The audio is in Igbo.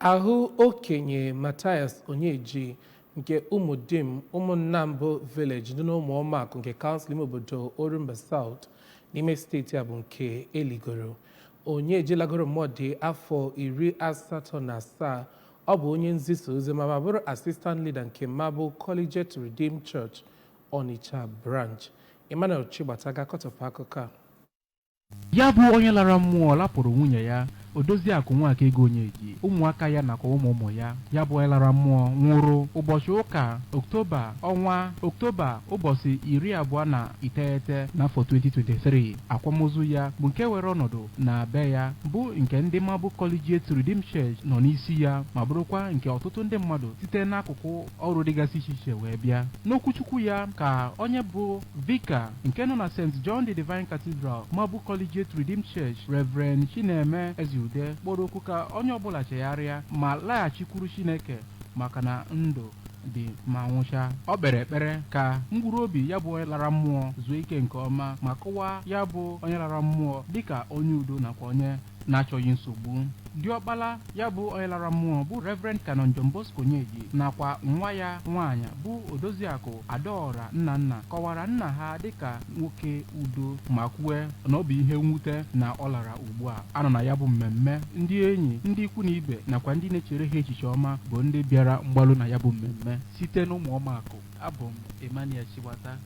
Ahụ okenye Mathias Onyeji nke Ụmụdim Ụmụnnambụ Village dị n'Ụmụọmakụ nke kansụl ime obodo Orumba South n'ime steeti a bụ nke eligoro. Onyeji lagoro mmụọ dị afọ 87. Ọ bụ onye nzisa ozi ma bụrụ assistant leader nke Marble Collegiate Redeemed Church, Onitsha Branch. Emmanuel Chigbata ga-akọtọpụ akụkọ a. Ya bụ onye lara mmụọ lapụrụ nwunye ya, Odoziakụ Nwakaego Onyeji, ụmụaka ya nakwa ụmụ ụmụ ya. Ya bụ onye lara mmụọ nwụrụ ụbọchị ụka, Oktoba, ọnwa Oktoba, ụbọchị 29 n'afọ 2023. Akwamozu ya bụ nke were ọnọdụ na be ya, bụ nke ndị Marble Collegiate Redeemed Church nọ n'isi ya, ma bụrụkwa nke ọtụtụ ndị mmadụ site n'akụkụ ọrụ dịgasị iche iche wee bịa. N'okwuchukwu ya ka onye bụ Vicar nke nọ na St. John the Divine Cathedral, Marble Collegiate Redeemed Church, Reverend Chineme Ezeude, kpọrọ okwu ka onye ọbụla chegharịa ma laghachikwuru Chineke, maka na ndụ dị ma nwụcha. Ọ kpere ekpere ka mkpụrụ obi ya bụ onye lara mmụọ zuo ike nke ọma, ma kọwaa ya bụ onye lara mmụọ dịka onye udo nakwa onye na-achọghị nsogbu. Diọkpala ya bụ onye lara mmụọ, bụ Reverend Canon John Bosco Onyeji, nakwa nwa ya nwaanyị bụ Odoziakụ Adaọra Nnanna, kọwara nna ha dịka nwoke udo, ma kwue na ọ bụ ihe mwute na ọ lara ugbu a. Anọ na ya bụ mmemme, ndị enyi, ndị ikwu na ibe nakwa ndị na-echere ha echiche ọma bụ ndị bịara mgbalụ na ya bụ mmemme. Site n'Ụmụọmakụ, abụ m Emmanuel Chigbata.